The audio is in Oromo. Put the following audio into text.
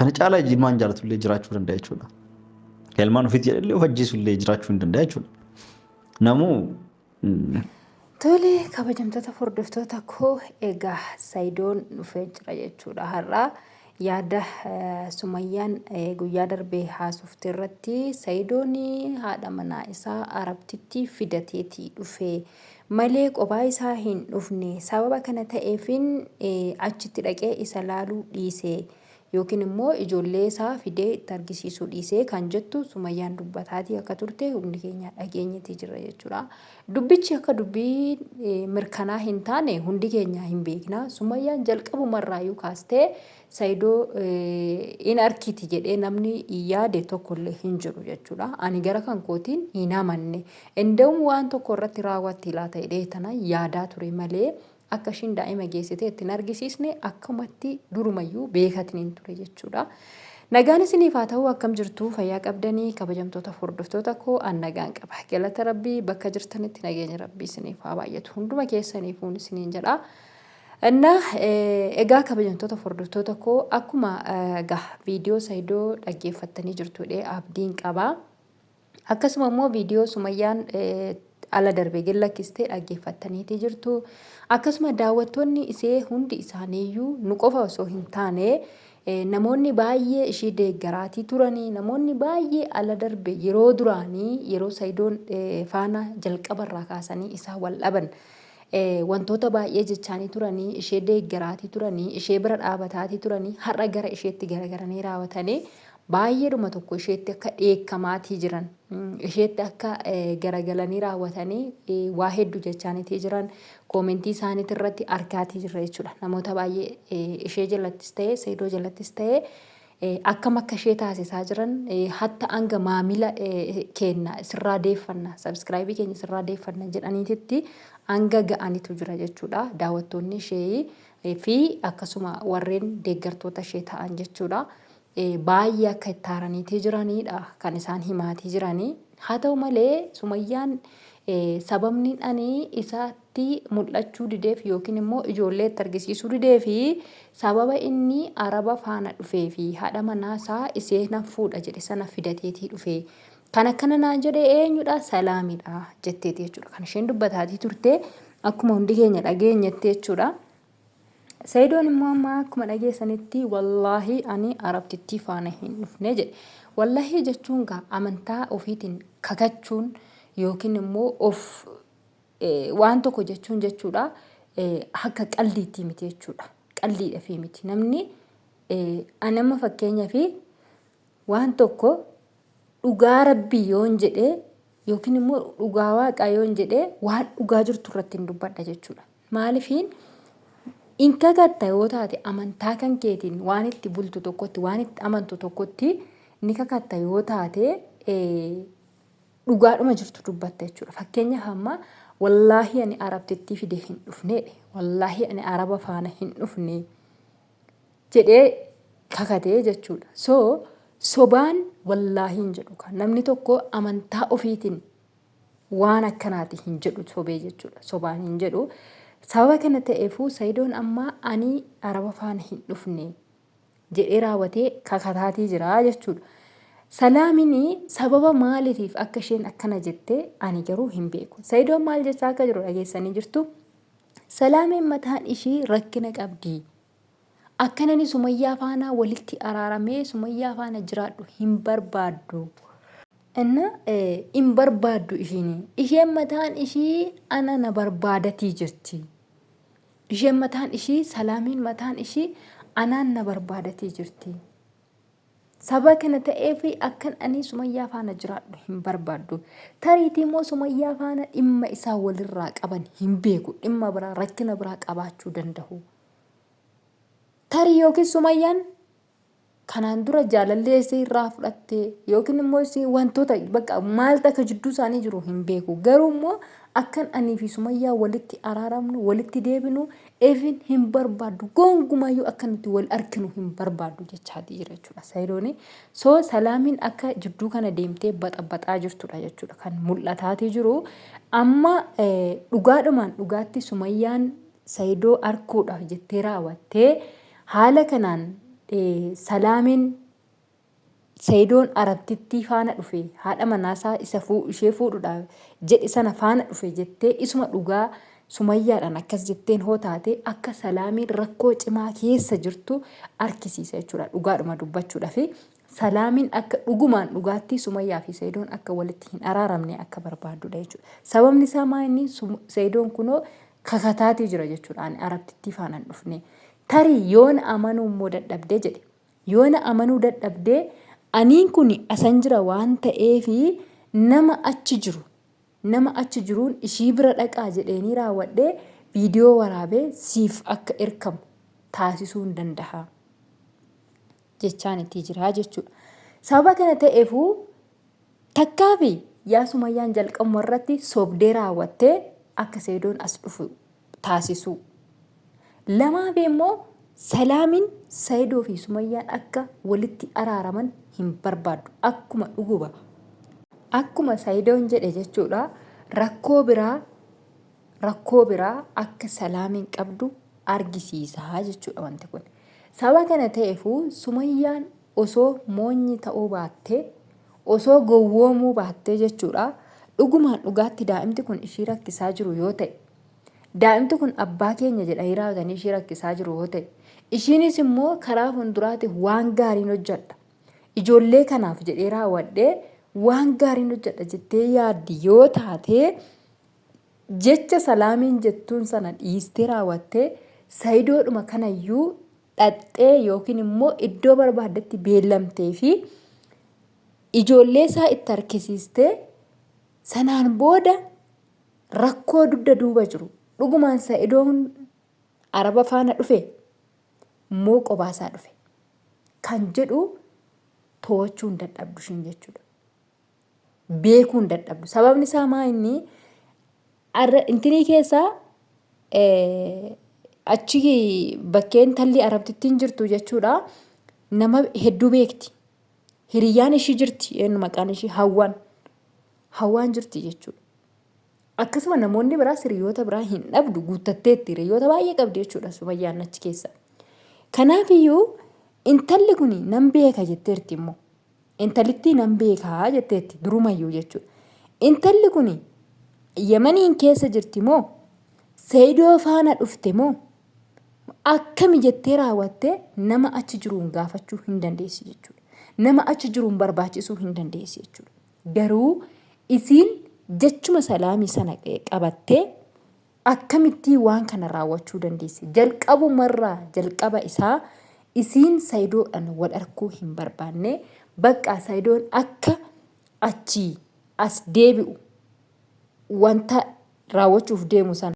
Kana caalaa ilmaan jaalatu illee jiraachuu danda'a jechuudha. Kan ilmaan ofiitti jedhe illee of ajjeesu illee jiraachuu hin danda'a jechuudha. Namuu Tole kabajamtoota hordoftoota koo egaa Sayidoon dhufee jira jechuudha har'a yaada Sumayyaan guyyaa darbee haasofte irratti Sayidoon haadha manaa isaa Arabtitti fidateetii dhufe malee qophaa isaa hin dhufne sababa kana ta'eefin achitti dhaqee isa laaluu dhiise Yookiin immoo ijoollee isaa fidee itti argisiisuu dhiisee kan jettu Sumayyaan dubbataatii akka turte hundi keenya dhageenyetii jirra jechuudha. Dubbichi akka dubbii mirkanaa hin taane hundi keenya hin beekna. Sumayyaan jalqabumarraayyuu kaastee Sayidoo in arkiti jedhee namni yaade tokkollee hin jiru jechuudha. Ani gara kan kootiin hin amanne. Inda'um waan tokko irratti raawwatti laata jedhee tana yaadaa ture malee Akka ishiin daa'ima geessitee itti hin argisiisne akkumatti durumayyuu beekatiniin ture jechuudha. Nagaan isiniif haa ta'u akkam jirtu fayyaa qabdanii kabajamtoota hordoftoota koo an nagaan qaba. Galata rabbii bakka jirtanitti nageenya rabbii isiniif haa baay'atu hunduma keessaniifuun isiniin jedha. Inna egaa kabajamtoota hordoftoota koo akkuma egaa viidiyoo Sayidoo dhaggeeffattanii jirtu jedhee abdiin qaba. Akkasuma immoo viidiyoo Sumayyaan ala darbe gad lakkiste dhaggeeffattaniitii jirtu. Akkasuma daawwattoonni isee hundi isaaniiyyuu nu qofa osoo hin taane namoonni baay'ee ishii deeggaraatii turanii namoonni baay'ee ala darbe yeroo duraanii yeroo Sayidoon faana jalqabarraa kaasanii isaa wal dhaban wantoota baay'ee jechaanii turanii ishee deeggaraatii turanii ishee bira dhaabataatii turanii har'a gara isheetti garagaranii raawwatanii baay'eedhuma tokko isheetti akka dheekkamaatii jiran, isheetti akka garagalanii raawwatanii waa hedduu jechaanitii jiran koomentii isaaniitii irratti argaatii jirra jechuudha. Namoota baay'ee ishee jalattis ta'ee Seedoo jalattis ta'ee akkam akka ishee taasisaa jiran hatta hanga maamila keenna sirraa deeffanna sabskraayibii keenya sirraa deeffanna jedhaniititti hanga ga'anitu jira jechuudha. Daawwattoonni ishee fi akkasuma warreen deeggartoota ishee ta'an jechuudha. Baay'ee akka itti aaraniitii jiraniidha kan isaan himaatii jiranii. Haa ta'u malee Sumayyaan sababni ani isaatti mul'achuu dideef yookiin immoo ijoollee itti argisiisuu dideefi sababa inni araba faana dhufee fi haadha manaa isaa isee nan fuudha jedhe sana fidateetii dhufe. Kan akkana naan jedhe eenyudha? Salaamidha jetteeti jechuudha. Kan isheen dubbataatii turte akkuma hundi keenya dhageenyetti jechuudha. Sayidoon immoo amma akkuma dhageessanitti wallaahi ani arabtittii faana hin dhufne jedhe. Wallaahi jechuun gaa amantaa ofiitiin kakachuun yookiin immoo of waan tokko jechuun jechuudha akka qaldiitti miti jechuudha. Qaldiidhafi miti namni ani amma fakkeenyaaf waan tokko dhugaa rabbii yoon jedhee yookiin immoo dhugaa waaqaa yoon jedhee waan dhugaa jirtu irratti hin dubbadha jechuudha. Maalifiin in kakatta yoo taate amantaa kan keetiin waan itti bultu tokkotti waan itti amantu tokkotti ni kakatta yoo taate dhugaadhuma jirtu dubbatta jechuudha. Fakkeenyaaf amma wallaahi ani arabtittii fide hin dhufneedhe wallaahi ani araba faana hin dhufne jedhee kakatee jechuudha. So sobaan wallaahi hin jedhu kan namni tokko amantaa ofiitiin waan akkanaati hin jedhu sobee jechuudha. Sobaan hin jedhu. Sababa kana ta'eefuu Sayidoon amma ani araba faana hin dhufne jedhee raawwatee kakataatii jira jechuudha. Salaamini sababa maaliitiif akka isheen akkana jette ani garuu hin beeku. Sayidoon maal jechaa akka jiru dhageessanii jirtu. Salaameen mataan ishii rakkina qabdi. Akkan ani Sumayyaa faana walitti araaramee Sumayyaa faana jiraadhu hin barbaaddu. Inna hin barbaaddu ishiin. Isheen mataan ishii ana na barbaadatii jirti. Isheen mataan ishii Salaamiin mataan ishii anaan na barbaadatii jirti. Sababa kana ta'eef akkan ani Sumayyaa faana jiraadhu hin barbaaddu. Tariitii immoo Sumayyaa faana dhimma isaa walirraa qaban hin beeku. Dhimma biraa rakkina biraa qabaachuu danda'u. Tarii yookiin Sumayyaan kanaan dura jaalallee isii irraa fudhatte yookiin immoo isii wantoota bakka maaltu akka jidduu isaanii jiru hin beeku. Garuu immoo akkan anii fi Sumayyaa walitti araaramnu walitti deebinu even hin barbaaddu gonkumayyuu akka nuti wal arginu hin barbaaddu jechaatii jira jechuudha Sayidooni. So Salaamiin akka jidduu kana deemtee baxabaxaa jirtudha jechuudha kan mul'ataatii jiru. Amma dhugaadhumaan dhugaatti Sumayyaan Sayidoo arkuudhaaf jettee raawwattee haala kanaan Salaameen Sayidoon Arabtittii faana dhufe haadha manaasaa isa ishee fuudhuudhaaf jedhe sana faana dhufe jettee isuma dhugaa Sumayyaadhaan akkas jetteen hoo taate akka Salaamiin rakkoo cimaa keessa jirtu arkisiisa jechuudha dhugaadhuma dubbachuudhaaf Salaamiin akka dhugumaan dhugaatti Sumayyaa fi Sayidoon akka walitti hin araaramne akka barbaaddudha jechuudha. Sababni isaa maa inni Sayidoon kunoo kakataatii jira jechuudha ani Arabtittii faana hin dhufne. Tarii yoon amanuu immoo dadhabde jedhe Yoo na amanuu dadhabde aniin kuni asan jira waan ta'eefi nama achi jiru nama achi jiruun ishii bira dhaqaa jedheenii raawwadhee viidiyoo waraabee siif akka erkamu taasisuun dandaha jechaan itti jira jechuudha. Sababa kana ta'eefuu takkaafi yaa Sumayyaan jalqabuma irratti sobdee raawwattee akka Seedoon as dhufu taasisuu. Lamaafi immoo Salaamin Saidoo fi Sumayyaan akka walitti araaraman hin barbaaddu. Akkuma dhuguba. Akkuma Saidoon jedhe jechuudha rakkoo biraa rakkoo biraa akka Salaamin qabdu argisiisa jechuudha wanti kun. Sababa kana ta'eefuu Sumayyaan osoo moonyi ta'uu baattee osoo gowwoomuu baattee jechuudha dhugumaan dhugaatti daa'imti kun ishii rakkisaa jiru yoo ta'e Daa'imti kun abbaa keenya jedhanii raaganii ishii rakkisaa jiru yoo ta'e, ishiinis immoo karaa fuulduraatiif waan gaariin hojjedha. Ijoollee kanaaf jedhee raawwadhee waan gaariin hojjedha jettee yaaddi yoo taate, jecha salaamiin jettuun sana dhiistee raawwattee sayidoodhuma kanayyuu dhaqxee yookiin immoo iddoo barbaaddetti beellamtee fi ijoollee isaa itti harkisiistee sanaan booda Rakkoo dugda duuba jiru. Dhugumaan Sa'idoon Araba faana dhufe moo qobaasaa dhufe? Kan jedhu to'achuu hin dadhabdu ishiin jechuudha. Beekuu hin dadhabdu. Sababni isaa maa inni intinii keessaa achi bakkee intalli arabtittiin jirtu jechuudha. Nama hedduu beekti. Hiriyyaan ishii jirti eenyu maqaan ishii Hawwaan. Hawwaan jirti jechuudha. Akkasuma namoonni biraas hiriyoota biraa hin dhabdu guuttatteetti hiriyoota baay'ee qabdi jechuudha Sumayyaan achi keessa. Kanaafiyyuu intalli kun nan beeka jetteerti immoo. Intalittii nan beekaa jetteetti durumayyuu jechuudha. Intalli kun Yemaniin keessa jirti moo Seeyidoo faana dhufte moo akkami jettee raawwattee nama achi jiruun gaafachuu hin dandeessi jechuudha. Nama achi jiruun barbaachisuu hin dandeessi jechuudha. Garuu isiin jechuma salaamii sana qabattee akkamittii waan kana raawwachuu dandeesse? Jalqabumarraa jalqaba isaa isiin Sayidoodhaan wal arkuu hin barbaanne. Baqqaa Sayidoon akka achii as deebi'u wanta raawwachuuf deemu sana.